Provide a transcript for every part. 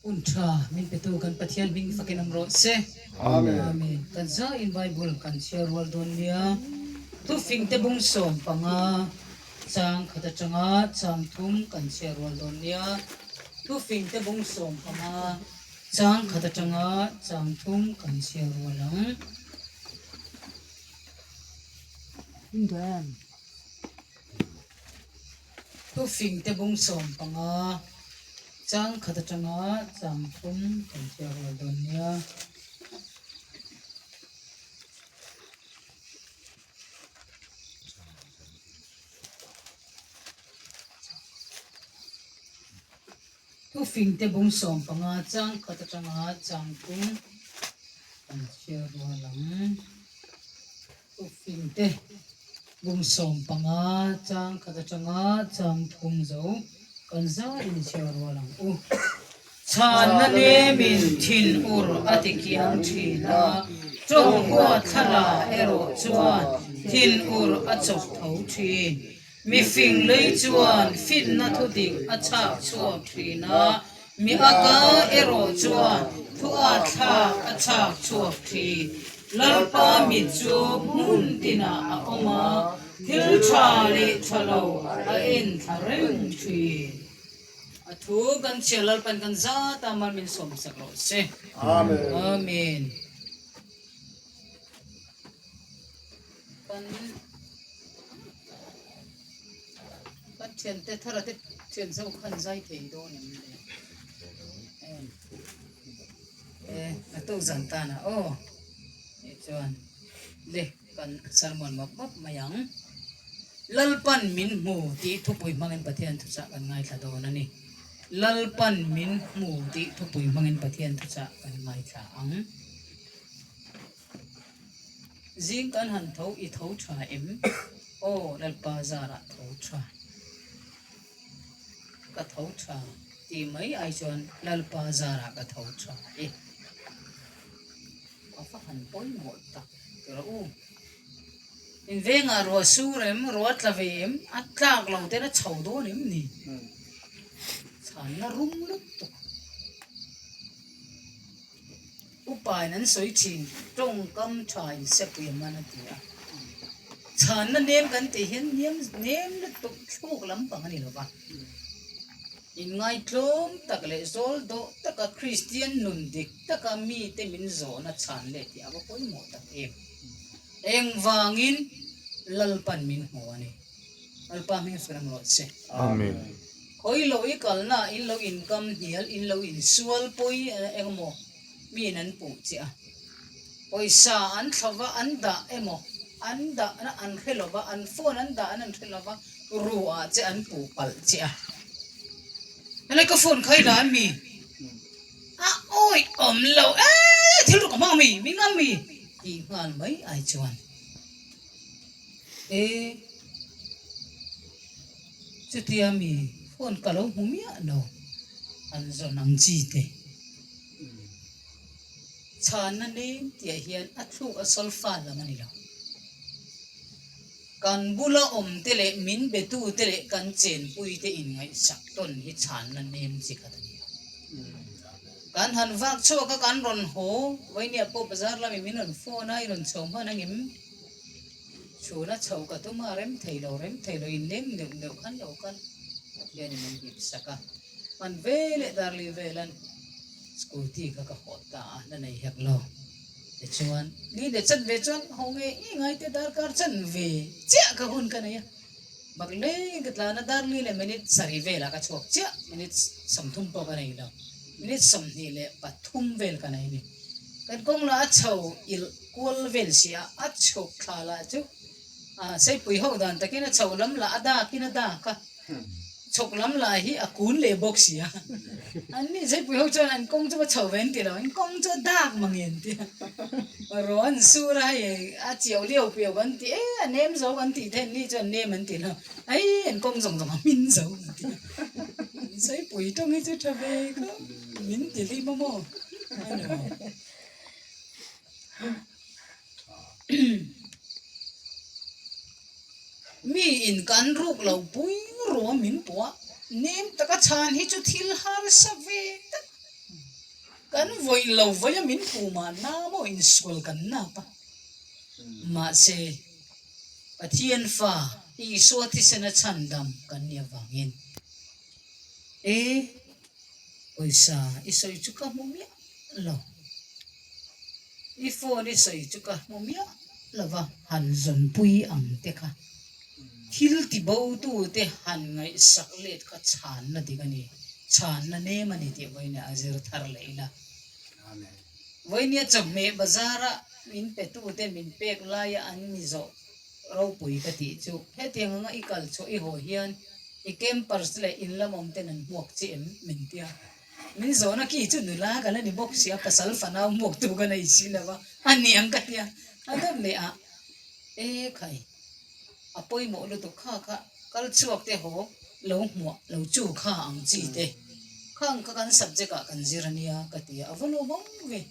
Hun tha min petu kan Pathian hming fakin awm rawh se. Amen. Amen. Kan zaiin Bible kan chhiar rual dawn nia. Thufingte bung 15 chang khat atanga chang thum kan chhiar rual dawn nia. Thufingte bung 15 chang khat atanga chang thum kan chhiar rual ang. Thufingte bung 15 chang khat atanga chang thum kan chhiar rual dawn nia. Thufingte bung 15 chang khat atanga chang thum kan chhiar rual ang. Thufingte bung 15 chang khat atanga chang thum zo kan zaiin chhiar rual ang u. Chhanna nemin thinur a ti kiang thin a, tawng huatthlala erawh chuan thinur a chawp tho thin. Mifing lei chuan finna thudik a chhak chhuak thin a, mi a ka erawh chuan thu a thlak a chhak chhuak thin. Lalpa mit chu hmun tinah a awm a, thil tha leh tha lo a en thla reng thin. A thu kan chhiar Lalpan kan zat a, mal min sawmsak rawh se. Amen. Amen. Kan kan thiante thara te thian zo khan zai thei dawn em le? Em. E, a tuk zan tan a aw. Ni chuan le kan sermon mawp mawp mai ang. Lalpan min hmu tih thupui hmangin Pathian thuchah kan ngaithla dawn a ni. Lalpan min hmu tih thupui hmangin Pathian thuchah kan ngaithla ang. Zing kan han tho i tho tha em? Aw Lalpa zarah tho tha. Ka tho tha tih mai ai chuan Lalpa zarah ka tho tha e. A va han pawimawh tak tih rawh u. In vengah ruah sur em, ruah tla ve em, a tlak lo ten a chho dawn em ni? Chhanna rum lutuk. Upain an sawi thin, tawngkam tha in sepui a man a ti a. Chhanna nem kan tih hian nem nem lutuk thluk lampang a ni lo va. Inngaitlawm tak leh zawl dawh taka Kristian nun dik taka mite min zawhna chhan leh tih a va pawimawh tak em. Engvangin Lalpan min hmu a ni. Lalpa hming sawi ram rawh se. Amen. Khawi lo i kalna ah in lo inkam hnial, in lo insual pawi engemaw miin an puh che a. Pawisa an thla va an dah emaw, an dahna an hre lo va, an phone an dahna an hre lo va, ru ah che an puh palh che a. Helai ka phone kha i la ami? A awih awm lo e, thil ruk a hmang ami? Mi ngam mi? Tih nghal mai ai chuan e chutia mi phone ka lo hmu miah lo an zawn ang chi te chhanna nem tih ah hian a thluk a solfa lam a ni lo kan bula awm te leh min be tu te leh kan chenpui te inngaihsak tawn hi chhanna nem chi khat a ni a. Kan han vak chhuak a kan rawn haw, Vainia pawh bazar lamin min rawn phone a, i rawn chho hman angem? Chhun a chhoh ka tum a, rem thei lo, rem thei lo, inleng neuh neuh khan lo kal hianin min hip sak a, hman ve leh darli velan scooty kha ka hawh ta a, la nei hek lo. Tichuan, ni leh chan ve chuan haw ngei ngei ngai te darkar chan ve chiah ka hun ka nei a. Bak leng ka tlan a, darli leh minute sarih velah ka chhuak chiah, minute 30 pawh ka nei lo, minute 23 vel ka nei a ni. Kan kawng lah a chho ilh kual vel si a, a chhuk thla lah chu Seipui ho dan takin a chho lam lah a dakin a dak a. Chhawk lam lah hi a kun leh bawk si a, an ni Seipui ho chuan an kawng chu va chho ve an ti lo, an kawng chu a dak mang e an ti a, raw an sur a hei a chiau liau piau kan ti e a nem zo kan tih theih an ni chuan nem an ti lo, hei an kawng zawng zawng a hmin zo an ti a, Seipui tawng hi chu tha ve khawp min ti hlim a maw a ni maw. Mi in kan ruk lo pui ruam min puah. Nem taka chhan hi chu thil harsa ve tak. Kan vawih lo vawih a min puh mahna maw insual kan nap a. Mahse, Pathian fa Isua thisena chhandam kan nih avangin e pawisa i sawi chu ka hmu miah lo. I phone i sawi chu ka hmu miah lo va, han zawnpui ang te kha thil ti bo tu te han ngaihsak let kha chhanna dik a ni, chhanna nem a ni tih vawiin a zir thar leh ila. Vawinia chawhmeh bazara min pe tu te min pek laia an ni zawh ropui ka tih chu hetiang anga i kal chhuah i haw hian i campers leh in lamawm ten an hmuak che em min tia. Min zawhna khi chu nula ka la ni bawk sia, pasal fanau hmuaktu ka nei si lo va, a ni ang ka tia. A dawt leh a, E khai, a pawimawh lutuk kha kha kal chhuak te haw lo hmuah lo chu kha ang chi te, khang kha kan subject ah kan zir a nia ka ti a, a va lawm ang ve.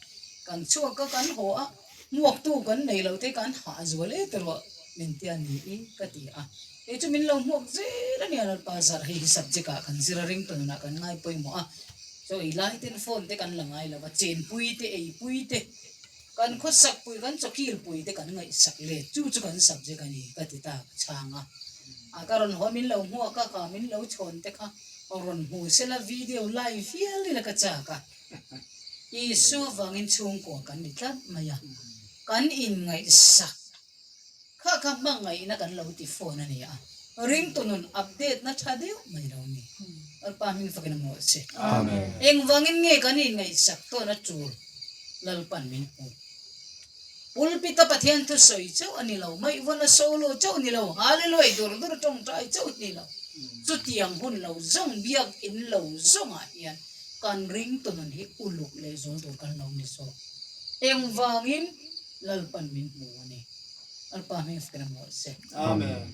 Kan chhuak a, kan haw a, hmuaktu kan nei lo te kan hah zual e tawh min tia ni i ka ti a. Kei chu min lo hmuak zel a nia Lalpa zarh hei hi subject ah kan zir a ring tawh nunah kan ngai pawimawh a, chaw ei lai ten phone te kan la ngai lo va, chenpui te eipui te kan khawsak pui kan chawkil pui te kan ngaihsak let chu chu kan subject a ni ka ti ta ka chhang a, a ka rawn haw min lo hmuak a ka min lo chhawn te kha rawn hmu sela video live hial ila ka chak a, Isua vangin chhungkua kan ni tlat mai a, kan inngaihsak. Kha kha hmangaihna kan lo ti phone a ni a, ringtu nun update na tha deuh mai lo ni. Lalpa hming fakin a maw che. Engvangin nge kan inngaihsak tawn a tul Lalpan min hmu. Pulpit a Pathian thu sawi chauh a ni lo, maihvawn a solo chauh a ni lo, Hallelujah dur dur tawngtai chauh a ni lo. Chutiang hun lo zawng biak in lo zawngah hian kan ringtu nun hi uluk leh zual tur kan lo ni zawk. Engvangin Lalpan min hmu a ni. Lalpa hming fak in a mawlh se. Amen.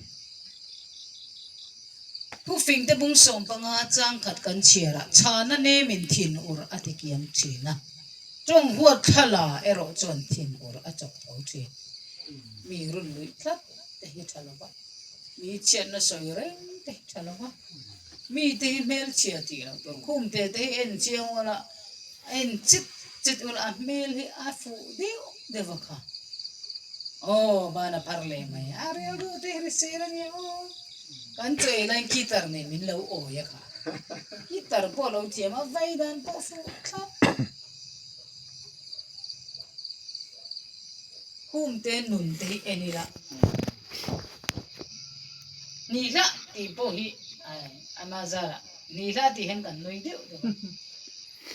Thufingte bung 15 changkhat kan chhiar ah chhana nemin thin ur a ti kiam thin a, tawng huat thlala erawh chuan thin ur a chawk tho thin. Mi run luih tlat te hi tha lo va, mi chhiatna sawi reng te hi tha lo va, mi te hi hmelchhia tih loh tur, khum te te hi en chiang ula en chit Chit ul a hmel hi a fuh deuh deuh a kha. Aw ban a phar leh mai a rilru te hi hrisel a nia aw. Kan chaw ei laiin guitar nen min lo awi a kha. Guitar pawh a lo thiam a, vai dan pawh fuh thlap. Hum te nun te hi en ila. Ni hlah tih pawh hi ama zarah ni hlah tih hian kan nui deuh deuh a.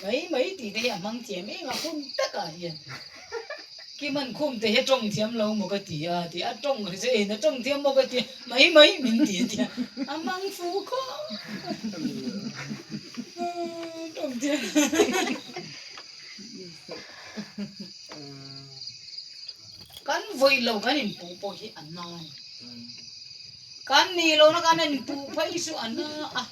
Mai mai tih te hi a hmang thiam em a hun takah hian Kiman khum te hi a tawng thiam lo maw ka ti a tih a tawng ri che in a tawng thiam maw ka ti a mai mai min ti a tia a hmang fu khawp tawng thiam kan vawi lo kan inpuh pawh hi a na a ni kan nih lohna kan inpuh phei chu a na a.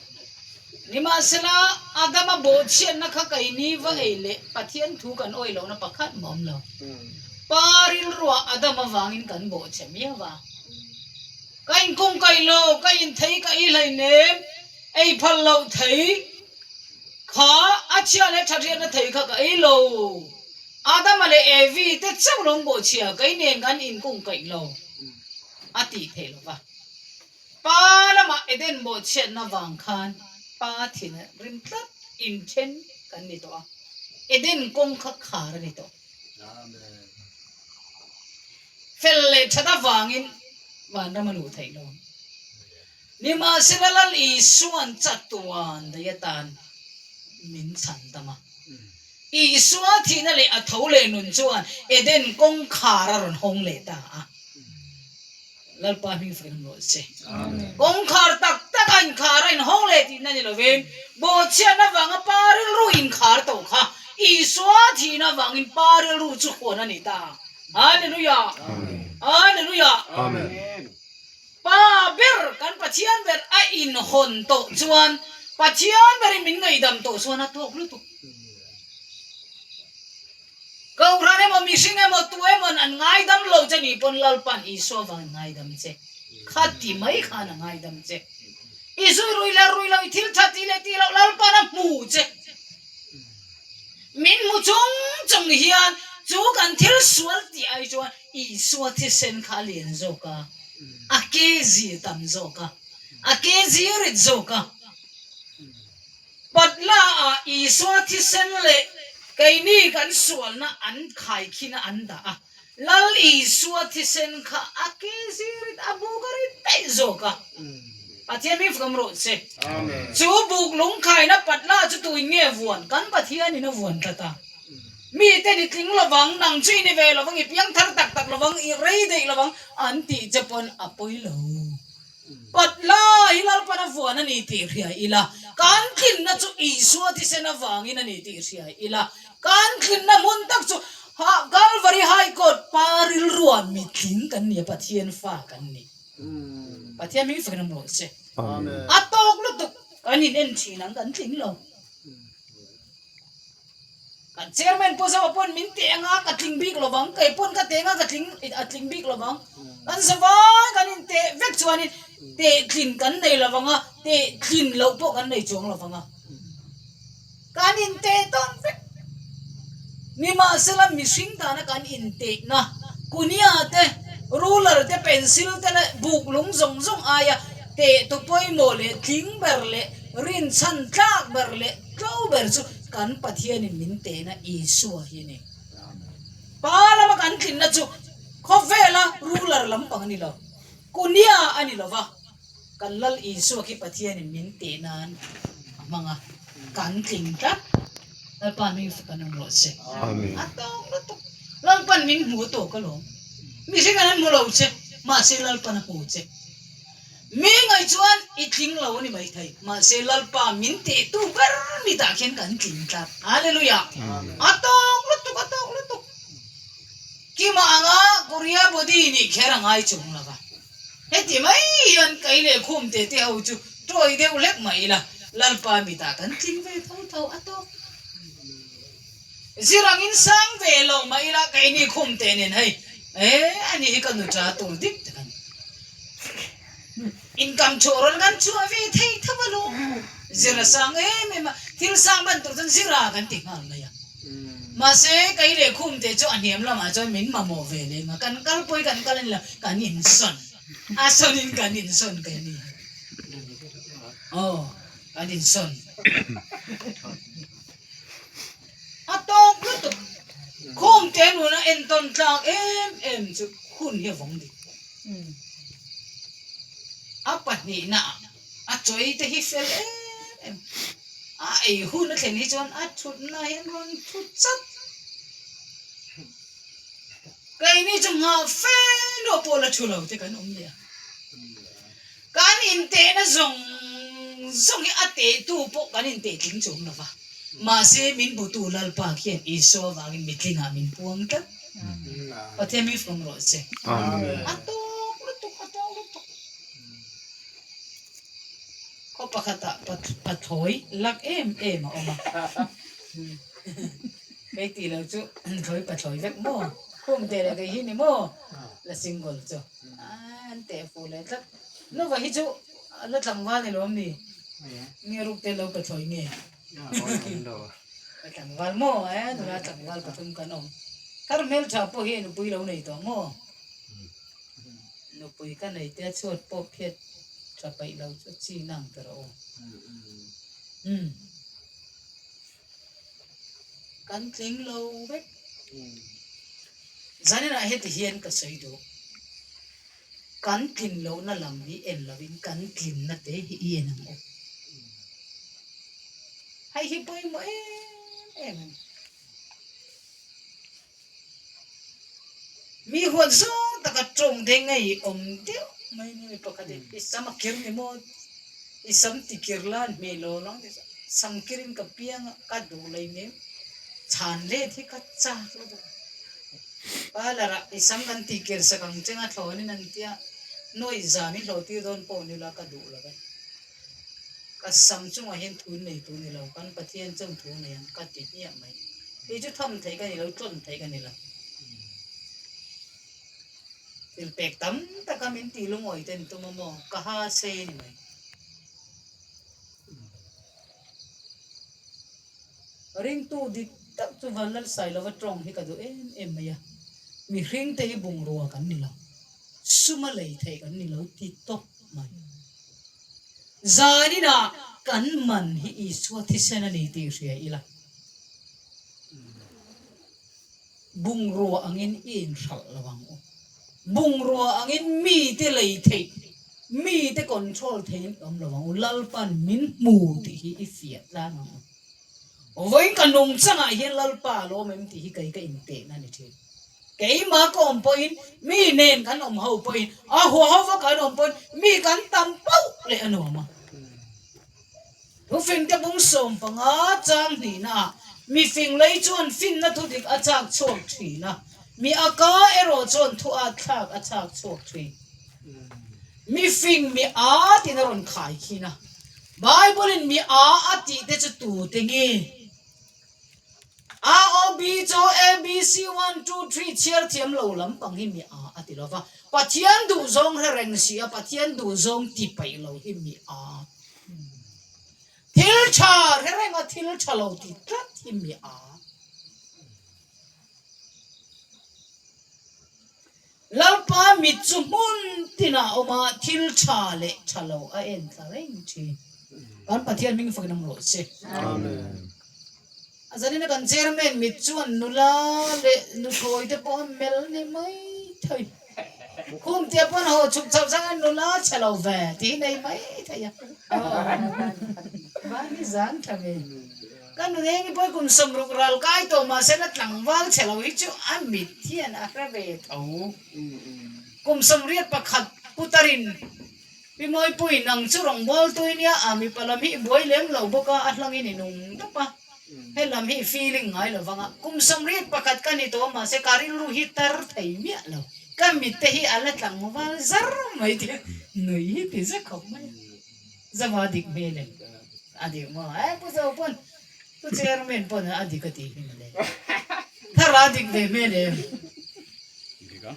Nimahsela, Adama bawhchhiatna kha keini va ei leh Pathian thu kan awih lohna pakhat mah awm lo. Pa rilruah Adam avangin kan bawhchhe miau a. Ka inkung kaih lo, ka inthei ka ei hleinem, ei phal loh thei kha a chhia leh tha hriatna thei kha ka ei lo. Adama leh Evi te chauh lo an bawhchhia, kei nen kan inkung kaih lo a tih theih lo va. Pa lamah Eden bawhchhiatna vang khan Pa thin a rim tlat inthen kan ni tawh a, Eden kawng kha khar a ni tawh. Fel leh that avangin vanram a luh theih lo. Nimahsela Lal Isua'n chatuan daih atan min chhan tam a. Isua thihna leh a tho leh nun chuan Eden kawngkhar a rawn hawng leh ta a. Lalpa hming fakin awm rawh se. Kawngkhar tak tak a inkhar a inhawng leh tihna ni lovin, bawhchhiatna vanga pa rilru inkhar tawh kha Isua thihna vangin pa rilru chu hawn a ni ta. Hallelujah! Hallelujah! Pa ber, kan Pathian ber a inhawn tawh chuan, Pathian berin min ngaihdam tawh chuan a tawk lutuk. Kohhran emaw mihring emaw tu emawn an ngaidam lo che nih pawn Lalpa'n Isua vang in ngaidam che. Kha ti mai khan a ngaidam che. I zui rui leh rui lo, i thil tha tih leh tih loh Lalpa'n a hmu che. Min hmu. hmu chung chung hian chu kan thil sual tih ai chuan Isua thisen kha a lian zawk a, a kg tam zawk a, a kg rit zawk a. Patla ah Isua thisen leh keini kan sualna an khaikhin a an dah a, Lal Isua thisen kha a kg rit a buk a rit daih zawk a. Pathian mi fukam rawh che. Chu buk lungkhaina patla chu tuin nge vuan? Kan Pathianin a vuan tlat a. Mite ni tling lovang, nang chu i ni ve lovang, i piang thar tak tak lovang, i rei daih lovang an tih che pawn a pawi lo. Patla hi Lalpan a vuan a ni tih hria ila, kan tlinna chu Isua thisen avangin a ni tih hria ila, kan tlinna hmun tak chu Kalvari High Court pa rilrua mitling kan ni a, Pathian fa kan ni. Pathian hming fakin awm rawh se. A tawk lutuk kan in en thin ang, kan tling lo. Kan chairman pawh zauh pawn min teh anga ka tling bik lovang, kei pawn ka teh anga ka tling a tling bik lovang. Kan zavai kan inteh vek chuanin teh tlin kan nei lovang a, teh tlin loh pawh kan nei chuang lovang a. Kan inteh tawn vek. Nimahsela mihring dana kan intehna kunia te, ruler te, pencil te leh buk lung zawng zawng aia teh tu pawimawh leh tling ber leh rinchhan tlak ber leh Tlo ber chu kan Pathianin min tehna Isua hi a ni. Pa lama kan tlinna chu khawvela ruler lampang a ni lo, kunia a ni lo va, kan Lal Isua khi Pathianin min teh nan a hmang a, kan tling tlat. Lalpa hming fak an awm rawh se. A tawk lutuk. Lalpan min hmu tawk alawm. Mihring an hmu lo che, mahse Lalpan a hmu che. Mi ngaih chuan i tling lo a ni maithei, mahse Lalpa min tihtu ber mitah khian kan tling tlat. Hallelujah! A tawk lutuk, a tawk lutuk. Kima anga Korea body nih kher a ngai chung lo va. Heti mai hian kei leh khum te te ho chu tawi deuh hlek mah ila, Lalpa mitah kan tling ve tho tho, a tawk. Zir angin sang ve lo mah ila keini khum teh nen hei eh ani hi ka nu ta tur dik tak a ni. Income chhuah rawn kan chhuah ve thei tho a lo. Zir a sang em em a, thil sang ban tur chuan zira kan ti nghal mai a. Mahse kei leh khum teh chu a hniam lamah chuan min mamawh ve leh nga kan kal pawi kan kal a ni lo kan insawn a sawnin kan insawn keini. Aw kan insawn. A tawk lutuk. Khum te nuna entawn tlak em em chu hun hi a vawng dik. A pahnihna ah a chawi te hi fel em em. A ei hun a thlen hi chuan a thutna hian rawn thu chat. Keini chu nghah fe luah pawh la thu lo te kan awm leh a. Kan intehna zawng zawng hi a tehtu pawh kan inteh tling chuang lo va, mahse min butu Lalpa khian Isua avangin mitlingah min puang tlat. Pathian min fawm rawh che. A tawk lutuk, a tawk lutuk. Khaw pakhatah pathlawi lak em em a awm a. Kei tih lo chu thlawi pathlawi vek maw? Khum teh leh kei hi ni maw? La single chu. An teh fuh leh tlat. Nova hi chu a la tlangval ni lo mi? Nge ruk te lo pathlawi nge? Ka tlangval maw? E nula tlangval pathum kan awm. Thar hmeltha pawh hi nupui lo nei tawh maw? Nupui ka nei te chhuat pawh phiat tha paih lo chu chi nang ta rawh aw. Umm. Kan tling lo vek. Zaninah heti hian ka sawi duh. Kan tlin lohna lam hi en lovin kan tlinna te hi i en ang u. Hei hi pawimawh em em a ni. Mi huat zawng taka tawng te ngei awm deuh mai ni mi pakhat in i sam a kir ni maw i sam ti kir la an hmeh lo lang ti chuan sam kir in ka piang a ka duh lei nem chhan let hi ka chak lutuk a parlour ah i sam kan ti kir sak ang cheng a thlawn in an tia nuaih zam i hlawh tir dawn pawh ni la ka duh lo ve ka sam chungah hian thu nei tur ni lo kan Pathian chuan thu nei ang ka ti hmiah mai. Kei chu tham theih ka ni lo, tlawn theih ka ni lo. Thil pek tam taka min tih lungawi ten tum a maw? Ka ha se ni mai. Ringtu dik. tak chu Vanlalsailova tawng hi ka duh em em mai a, mihring te hi bungrua kan ni lo, suma lei theih kan ni lo ti tawp mai. Zaninah kan man hi Isua thisen a ni tih hria ila, bungrua angin i inhralh lo ang u. Bungrua angin mite lei theih, mite control theihin awm lo ang u. Lalpan min hmu tih hi i fiah tlang ang u. Vawiin ka nungchangah hian Lalpa a lawm em tih hi kei ka intehna a ni thin. Keimah ka awm pawhin, mi nen kan awm ho pawhin, a hua ho va kan awm pawhin mi kan tam pauh leh a nuam a. Thufingte bung 15 chang hnihnaah mifing lei chuan finna thudik a chak chhuak thin a, mi a ka erawh chuan thu at thlak a chak chhuak thin. Mifing mi a tiin a rawn khai khin a. Bible-in mi a a tih te chu tute nge? A O B chu A B C one two three chhiar thiam lo lampang hi mi a a ti lo va, Pathian duh zawng hre reng si a, Pathian duh zawng ti paih lo hi mi a. Thil tha hre reng a thil tha lo ti tlat hi mi a. Lalpa mit chu hmun tinah a awm a, thil tha leh tha lo a en thla reng thin. Kan Pathian hming fakin awm rawh se. Amen. A zanina kan chairman mit chuan nula leh nuthlawi te pawh a mel ni mai thei. Khumte pawn haw chhuk chhoh chang a nula chhe lo ve tih hi nei mai thei a. Van hi zan tha ve. Ka nuneng hi pawi kum 60 ral kai tawh mahse la tlangval chhe lo hi chu a mit hian a hre ve tho. Kum 81 putarin Pi Mawipui nang chu rawngbawltu i nia a mipa lam hi i buai lem lo bawk a, a hlangin i nung dap a, he lam hi i feeling ngai lo vang a. Kum 81 ka ni tawh mahse ka rilru hi tar thei miah lo, ka mit te hi a la tlangval zar mai tih nui hi ti zek khawp mai a. Zava dik hmel em? A dik maw? E Pu Zo pawn Pu Chairman pawn a dik a tih hi mawle. Thar a dik ve hmel em? Dik a.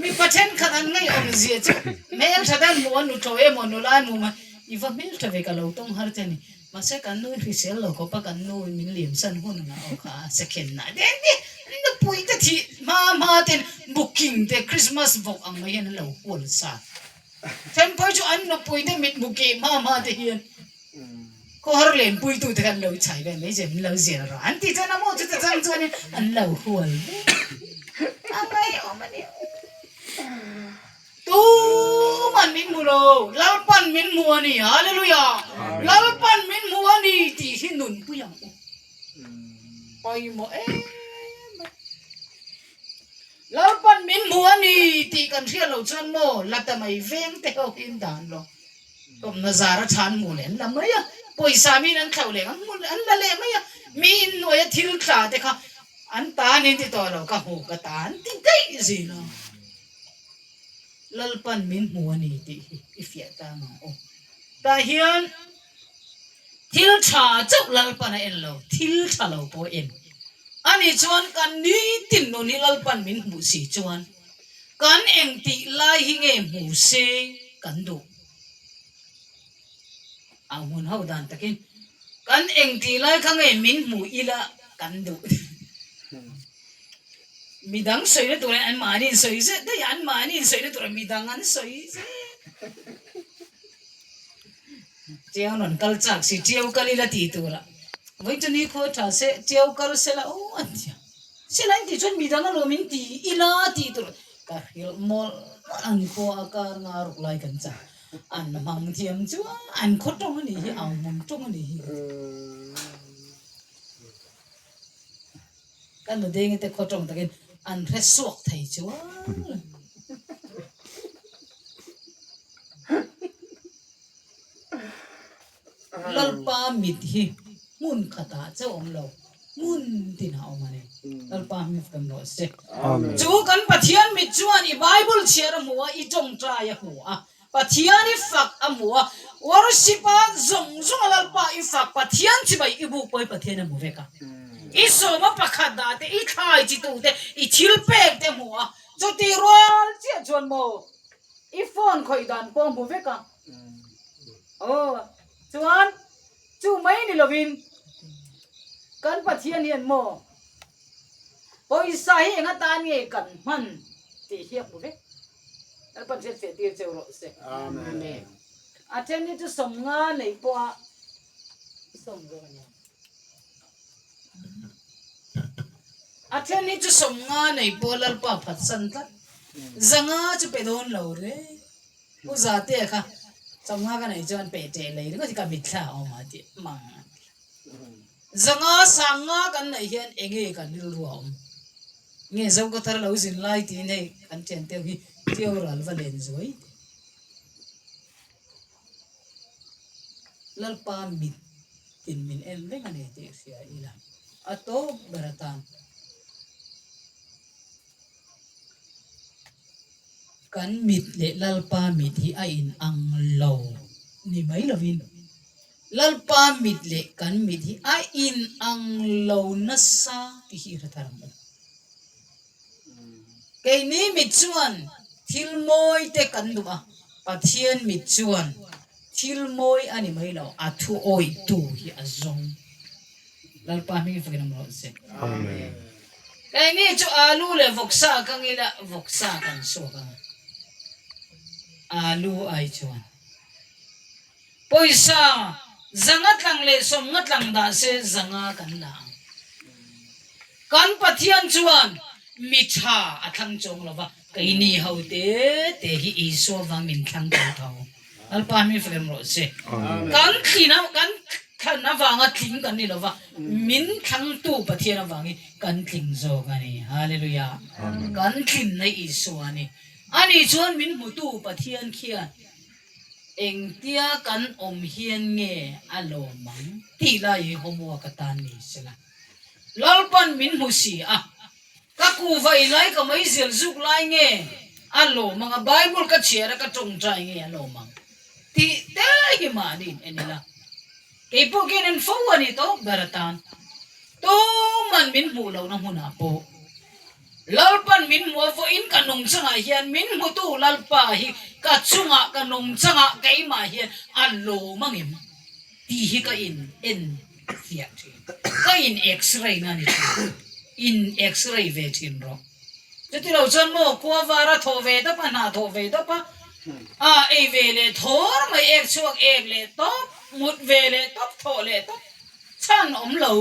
Mipa thenkhat an ngaihawm zia chu hmeltha dan hmuh a nuthlawi emaw nula emaw mai i va hmeltha ve ka lo tawng har che a ni. Mahse kan nu hrisel lo khawp a kan nu min liamsan hun a aw kha a second na te te nupui te thih hma hma ten booking te Christmas vawk ang mai hian an lo hual sa. Then pawh chu an nupui te mitmu keh hma hma te hian Khawhar lenpuitu te kha an lo chhai vel mai zia min lo zir rawh an ti chuan a maw chuta chang chuanin an lo hual vel a ngaihawm a ni. Tuman min hmu lo, Lalpan min hmu a ni, Hallelujah! Lalpan min hmu a ni tih hi nunpui ang u. Pawimawh em mai. Lalpan min hmu a ni tih kan hriat loh chuan maw la ta mai veng te ho hi an dan lo. Tawmna zara tha an hmu leh an la mai a, pawisa miin an thlauh leh an hmu an la leh mai a, mi inhnuaia thil tla te kha an tan in ti tawh lo ka hmu ka tan ti daih zin a. Lalpan min hmu a ni tih hi i fiah tlang ang u. Tah hian thil tha chauh Lalpan a en lo, thil tha lo pawh a en. Ani chuan kan nitin nun hi Lalpan min hmuh si chuan Kan engtih lai hi nge hmu se kan duh? A hmun ho dan takin kan engtih lai kha nge min hmu ila kan duh? Midang sawina turin an mahni in sawi zet daih a, an mahni in sawina tura midang an sawi zet. Tiau rawn kal chak si, tiau kal ila tih turah vawi chu ni khaw tha se, tiau kal sela aw an ti a. Sela in tih chuan midang alawm in ti ila tih tur ka hrilh mawlh mawlh an khaw a kar nga ruk lai kan chah an hmang thiam chuan an khaw tawng a nih hi au hmun tawng a nih hi ka nu dengi te khaw tawng takin an hre suak thei chuan. Lalpa mit hi hmun khatah chauh awm lo, hmun tinah awm a ni. Lalpa hming fak rawh se. Chu kan Pathian mit chuan i Bible chhiar a hmu a, i tawngtai a hmu a, Pathian i fak a hmu a, worship a zawng zawng a Lalpa i fak, Pathian chibai i buk pawh hi Pathian a hmu vek a. I sawma pakhat dah te, i thlai chi tu te, i thil pek te a hmu a, chutih rual chiah chuan maw i phone khawih dan pawh a hmu vek a. Aw chuan chu mai ni lovin. Kan Pathian hian maw pawisa hi eng atan nge kan hman tih hi a hmu vek. Lalpan hriatfiah tir cheu rawh se. Amen. A then hi chu 50 nei pawha sawm zawk a nia. A then hi chu 50 nei pawha Lalpa phatsan tlat. 500 chu pe dawn lo re. Pu Zate kha 50 ka nei chuan pe teh lei ringawt hi ka mitthla a awm a tih mang a ti. 500 sanga kan neih hian enge kan rilru a awm? Nge Zokathar lo zin lai tiin hei kan thian te ho hi Tio ral va len zuai teh. Lalpa mit in min en reng a ni tih hria ila a tawp ber atan. Kan mit leh Lalpa mit hi a in ang lo ni mai lovin Lalpa mit leh kan mit hi a in ang lo nasa tih hi i hre thar ang u. Keini mit chuan thil mawi te kan duh a, Pathian mit chuan thil mawi a ni mai lo, a thu awihtu hi a zawng. Lalpa hming fakin awm rawh se. Amen. Keini chu alu leh vawksa ka ngil a, vawksa kan suak ang a, alu ai chuan pawisa 500 tlang leh 50 tlang dah se 500 kan la ang. Kan Pathian chuan mi tha a thlang chuang lo va, keini ho te te hi Isua vang min thlang tho tho. Lalpa hming fakem rawh se. Kan thlin a, kan thlan avanga tling kan ni lo va, min thlangtu Pathian avangin kan tling zawk a ni. Hallelujah. Kan tlinna Isua a ni. Ani chuan min hmutu Pathian khian engtia kan awm hian nge a lawm ang tih lai hi homework atan ni sela. Lalpan min hmu si a. Ka kuhvai lai ka meizial zuk lai nge a lawm ang a, Bible ka chhiar a ka tawngtai nge a lawm ang tih te hi mahni in en ila. Kei pawh khian en fo a ni tawp ber atan. Tuman min hmuh lohna hmunah pawh Lalpan min hmuh a vawiin ka nungchangah hian min hmutu Lalpa hi ka chungah ka nungchangah keimah hian a lawm angem tih hi ka in en fiah thin. Ka in x-ray na ni thin. In x-ray ve thin rawh. Chuti lo chuan maw khua var a thawh ve dawp a, hna thawh ve dawp a, a ei ve leh thawr mai ek chhuak ek leh tawp, mut ve leh tawp, thawh leh tawp chhan awm lo.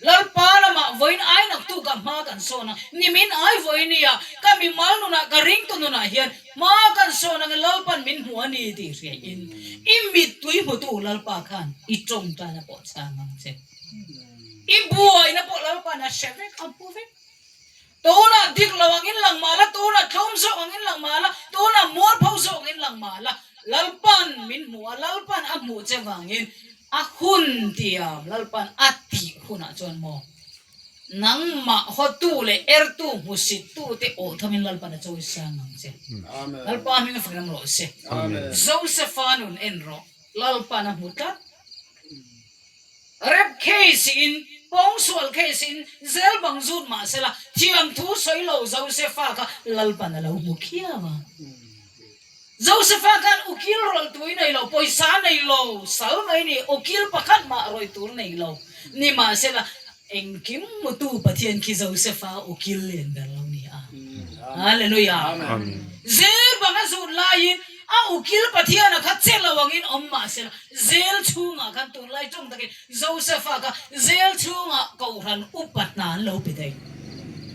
Lalpa lamah vawiin ai naktuk ah hma kan sawn a, nimin ai vawiin nia ka mimal nunah ka ringtu nunah hian hma kan sawn ang e Lalpan min hmu a ni tih hriain i mittui hmutu Lalpa khan i tawngtaina pawh chhang ang che. I buaina pawh Lalpan a hre vek, a hmu vek. Tunah dik lo angin lang mah la, tunah tlawm zawk angin lang mah la, tunah mualpho zawk angin lang mah la, Lalpan min hmu a, Lalpan a hmuh che vangin a hun tiam Lalpan a tih hunah chuan maw nangmah hawtu leh ertu hmusittu te awh thamin Lalpan a chawi sang ang che. Lalpa hming a fakin awm rawh se. Josefa nun en rawh, Lalpan a hmu tlat. Rep case in, pawngsual case in zel bang zut mah sela, thiam thu sawi lo Josefa kha Lalpan a lo hmu khiau a. Josefa khan ukil rawlh tui nei lo, pawisa nei lo, sal mai ni, ukil pakhat mah rawih tur nei lo ni mah sela, engkim hmutu Pathian khi Josefa ukil lian ber lo ni a. Hallelujah! Zel bang a zut laiin a ukil Pathiana kha che lo angin awm mah sela, Zel chhungah khan tunlai tawng takin Josefa kha zel chhungah Kohhran upa hna an lo pe daih.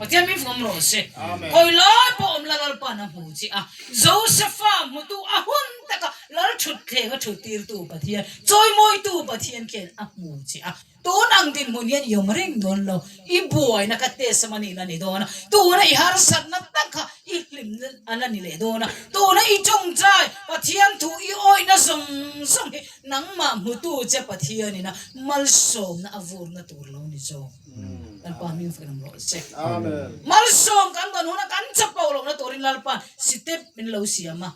Pathian min fawm rawh se. Khawi lai pawh awm la Lalpa'n a hmu che a, Josefa hmutu a hun taka Lal thutthleng a thuttirtu Pathian, chawimawitu Pathian khian a hmu che a. Tun ang dinhmun hian i awm reng dawn lo, i buaina kha test a mani la ni dawn a, tuna i harsatna tak kha i hlimna a la ni leh dawn a, tuna i tawngtai Pathian thu i awihna zawng zawng hi nangmah hmutu che Pathianina malsawmna a vurna tur lo ni zawk. Lalpa hming fakin awm rawh se. Malsawm kan dawn huna kan chapo lohna turin Lalpa'n sitep min lo siam a.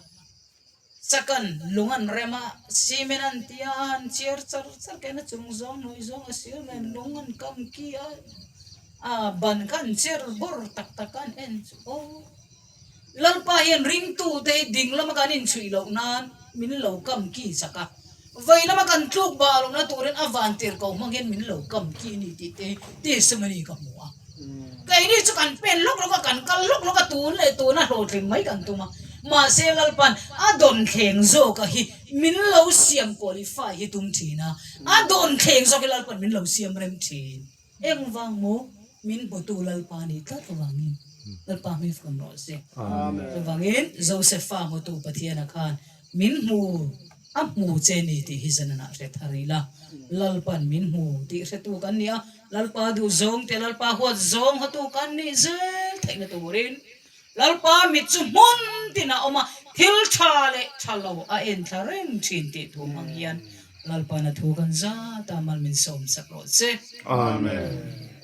Chakan lung an rem a, cement an ti a, an chiar char char kena chung zawng hnuai zawng a sir nen lung an kam ki a, a ban kha an cher bawr tak tak a an en chu aw. Lalpa hian ringtu te hi ding lama kan inchhuih loh nan min lo kam ki chak a. Vei lama kan tluk bah lohna turin a van tir ko hmang hian min lo kam ki a ni tih te hi testimony ka hmu a. Keini chu kan pen lawk lawk a, kan kal lawk lawk a, tun leh tuna hlawhtling mai kan tum a. Mahse Lalpan a dawn thleng zawka hi min lo siam qualify hi tum thin a, a dawn thleng zawk hi Lalpan min lo siam rem thin. Engvang maw min hmutu Lalpa nih tlat avangin Lalpa hming fun rawh se. Chuvangin Josefa hmutu Pathiana khan min hmu a hmu che ni tih hi zananah hre thar ila. Lalpan min hmu tih hretu kan ni a, Lalpa duh zawng te Lalpa huat zawng hawtu kan nih zel theihna turin Lalpa mit chu hmun tin a awm a, thil tha leh tha lo a en thla reng thin tih thu hmang hian Lalpa'n a thu kan zat a, mal min sawm sak rawh che. Amen.